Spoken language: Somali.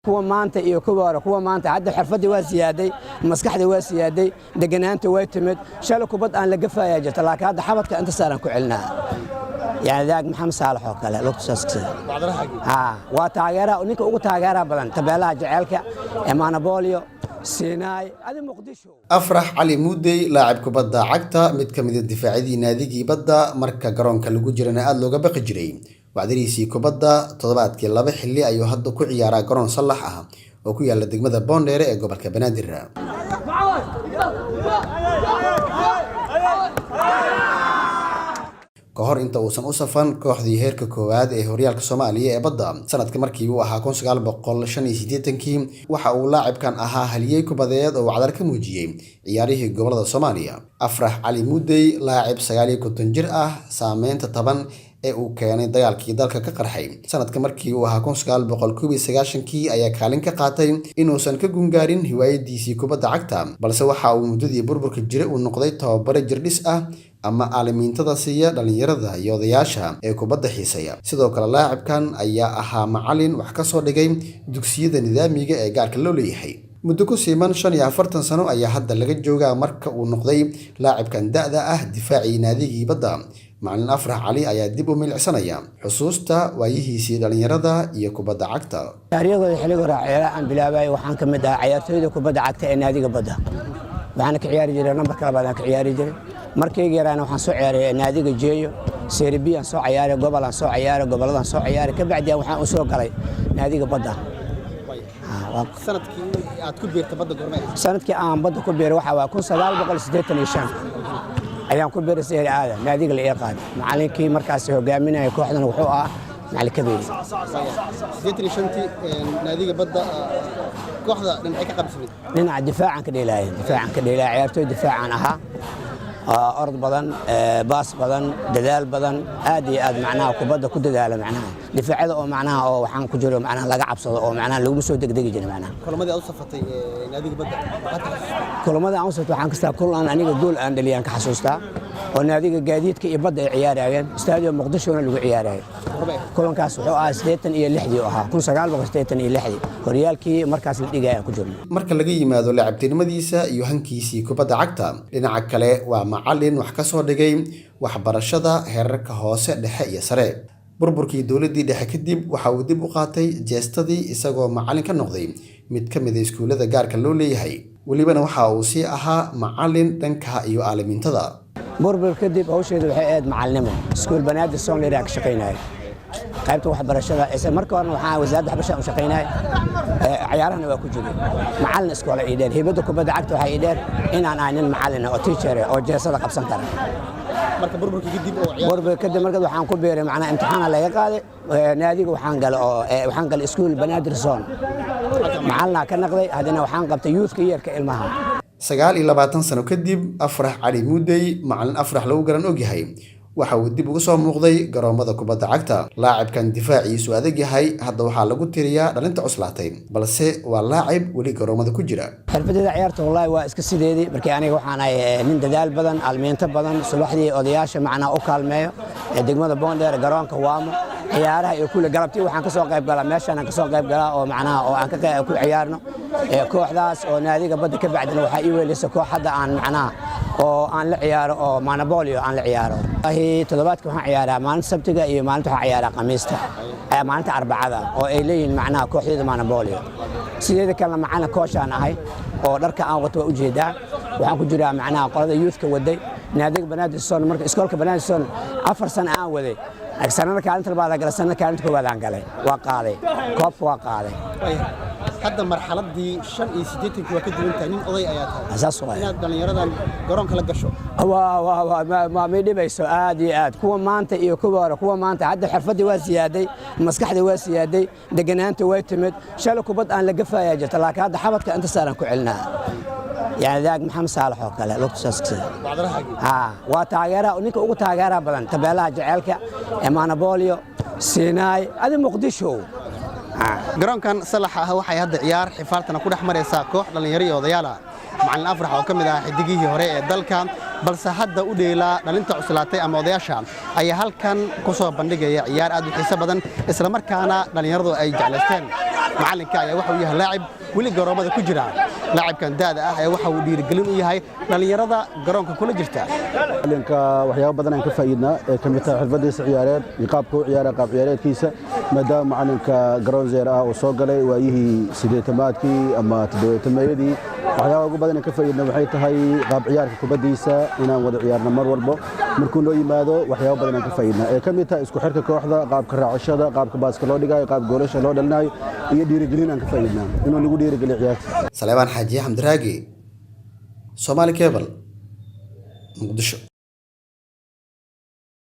Kuwa maanta iyo kuwa hore, kuwa maanta hadda xirfaddii waa siyaaday, maskaxdii waa siyaaday, deganaanta way timid. Shalay kubad aan la gafayaa jirta, laakiin hadda xabadka inta saaran ku celinaa. Yani daag Maxamed Saalax oo kale lugtasaas waa taageeraha, ninka ugu taageeraha badan tabeelaha jaceylka, Emaanabolio, Siinaay, adi Muqdisho. Afrax Cali Muudey, laacib kubadda cagta, mid ka mid a difaacyadii naadigii badda, marka garoonka lagu jirana aada looga baqi jiray wacdarihiisii kubadda. Toddobaadkii laba xilli ayuu hadda ku ciyaaraa garoon sallax ah oo ku yaala degmada Boondheere ee gobolka Banaadir. Ka hor inta uusan u safan kooxdii heerka koowaad ee horyaalka Soomaaliya ee badda sanadka markii uu ahaa 1985-kii, waxa uu laacibkan ahaa haliyey kubadeed oo wacdar ka muujiyey ciyaarihii gobolada Soomaaliya. Afrax Cali Muudey, laacib 59 jir ah, saameynta taban ee uu keenay dagaalkii dalka ka qarxay sanadka markii uu ahaa 1991-kii ayaa kaalin ka qaatay inuusan ka gungaarin hiwaayadiisii kubadda cagta, balse waxa uu muddadii burburka jiray uu noqday tababare jirdhis ah ama aalamiintada siiya dhallinyarada iyo odayaasha ee kubadda xiiseeya. Sidoo kale laacibkan ayaa ahaa macalin wax ka soo dhigay dugsiyada nidaamiga ee gaarka loo leeyahay. Muddo ku siiman 45 sano ayaa hadda laga joogaa marka uu noqday laacibkan da'da ah difaacii naadigii badda. Macalin Afrax Cali ayaa dib u milicsanaya xusuusta waayihiisii dhallinyarada iyo kubadda cagta. Taariikhdooda xilliga hore ciyaaraha aan bilaabay, waxaan ka mid ahaa ciyaartooyda kubadda cagta ee naadiga badda. Waxaana ka ciyaari jiray nambarka labaad aan ka ciyaari jiray. Markayga yaraana waxaan soo ciyaaray naadiga Jeeyo, Serie B aan soo ciyaaray, gobol aan soo ciyaaray, gobolladaan soo ciyaaray. Ka bacdi waxaan u soo galay naadiga badda. Sanadkii aad ku biirtay badda goormee? Sanadkii aan badda ku biiray waxa waa 1985 ayaan ku biiray Serie A-da naadiga la ii qaaday. Macallinkii markaasi hogaaminaya kooxdan wuxuu ahaa Macallin Kabeeri. 85-tii naadiga badda kooxda dhinacay ka qabsanayd? Dhinaca difaacan ka dheelaaya, difaacan ka dheelaya, ciyaartooy difaacaan ahaa, orod badan, baas badan, dadaal badan, aad iyo aad macnaha kubadda ku dadaala. Macnaha difaacyada oo macnaha oo waxaan ku jiro macnaha laga cabsado oo macnaha laguma soo degdegi jirin macnaha. Kulamadii aad u safatay naadiga badda maxaad ka xasuustaa? Kulamada aan u saftay waxaan kastaa kulan aniga gool aan dhaliyaan ka xasuustaa, oo naadiga gaadiidka iyo badda ay ciyaarayeen, Stadium Muqdishona lagu ciyaarayay. Kulankaas wuxuu ahaa 86-dii u ahaa, 1986-dii, horyaalkii markaas la dhigaya ku jirnay. Marka laga yimaado laacibtinimadiisa iyo hankiisii kubadda cagta, dhinaca kale waa macalin wax ka soo dhigay waxbarashada heerarka hoose, dhexe iyo sare. Burburkii dowladdii dhexe kadib waxa uu dib u qaatay jeestadii, isagoo macalin ka noqday mid ka mid a iskuullada gaarka loo leeyahay. Welibana waxa uu sii ahaa macalin dhanka iyo aalamiintada. Burbur kadib hawsheedu waxay ahayd macalinimo. Iskuul Banaadir Sonlera ka shaqaynaya qaybta waxbarashada. Isla marka horena waxaan wasaaradda waxbarashada u shaqaynaya, ciyaarahana waa ku jiray. Macalin iskoola ii dheer, hibadda kubadda cagta waxaa ii dheer inaan ahay nin macalin ah oo teacher ah oo jeesada qabsan kara. Marka burburkii kadib oo ciyaar Burbur kadib marka waxaan ku biiray macnaha imtixaana laga qaaday naadiga. Waxaan galay oo waxaan galay iskuul Banaadir Zone, macalinaa ka naqday. Haddana waxaan qabtay youthka, yearka ilmaha. 29 sano kadib, Afrax Cali Muudey, macalin Afrax lagu garan ogyahay, waxa uu dib uga soo muuqday garoomada kubadda cagta. Laacibkan difaaciisu adag yahay hadda waxaa lagu tiriyaa dhalinta cuslaatay, balse waa laacib weli garoomada ku jira. Xirfadeeda ciyaarta wallaahi waa iska sideedii. Markii aniga waxaan ahay nin dadaal badan, almiinto badan, subaxdii odayaasha macnaha u kaalmeeyo degmada Boondheer, garoonka Waamo, ciyaaraha iyo kule. Galabtii waxaan ka soo qayb galaa, meeshaan aan ka soo qayb galaa oo macnaha oo aan ku ciyaarno kooxdaas oo naadiga badda. Ka bacdina waxaa ii weelisa koox hadda aan macnaha oo aan la ciyaaro oo Manabolio aan la ciyaaro. Wallaahi toddobaadka waxaan ciyaaraa maalinta Sabtiga iyo maalinta waxaan ciyaaraa Khamiista, maalinta Arbacada oo ay leeyihiin macnaha kooxyada Manabolio. Sideeda kalena macalin kooshaan ahay oo dharka aan wato waa ujeedaa. Waxaan ku jiraa macnaha qolada youthka waday naadiga Banaadir Zone. Marka iskoolka Banaadir Zone 4 sano aan waday, sanana kaalinta labaad aan galay, sanana kaalinta koowaad aan galay, waa qaaday koobka, waa qaaday. Hadda marxaladii 85-kii waa ka duwan tahay, nin oday ayaa tahay. Saas waay. Inaad dhallinyaradan garoonka la gasho? Waa ma dhibayso, aad iyo aad. Kuwa maanta iyo kuwa hore, kuwa maanta hadda xirfaddii waa siyaaday, maskaxdii waa siyaaday, deganaanta way timid. Shalay kubad aan la gafayaa jirta, laakiin hadda xabadka inta saaran ku celinaa. Yani daag Maxamed Saalax oo kale lugtasaas waa taageeraha, ninka ugu taageeraha badan tabeelaha jaceylka, Emaanabolio, Siinaay, adi Muqdisho. Garoonkan salaxa ah waxay hadda ciyaar xifaaltana ku dhex maraysaa koox dhallinyaro iyo odayaal ah. Macalin Afrax oo ka mid ah xidigihii hore ee dalka, balse hadda u dheelaa dhalinta cuslaatay ama odayaasha, ayaa halkan ku soo bandhigaya ciyaar aad u xiiso badan, islamarkaana dhallinyaradu ay jeclaysteen. Macalinka ayaa waxa uu yahay laacib weli garoomada ku jira. Laacibkan da'da ah ayaa waxa uu dhiirigelin u yahay dhallinyarada garoonka kula jirta. Macalinka waxyaabo badan aan ka faa'iidnaa ee ka mid tahay xirfadiisa ciyaareed iyo qaabka u ciyaara, qaab ciyaareedkiisa, maadaama macalinka garoon zeer ah uu soo galay waayihii 80-aadkii ama 70-meeyadii. Waxyaabaha ugu badan aan ka faa'iidna waxay tahay qaab ciyaarka kubaddiisa, inaan wada ciyaarno mar walbo. Markuu noo yimaado waxyaabo badan aan ka faa'iidnaa ee ka mid tahay isku xirka kooxda, qaabka raacashada, qaabka baaska loo dhigayo, qaab goolasha loo dhalinayo iyo dhiirigelin aan ka faa'iidnaa, inuu nagu dhiirigeliyo ciyaarta. Saleebaan Xaaji Xamdiraagi, Somali Cable, Muqdisho.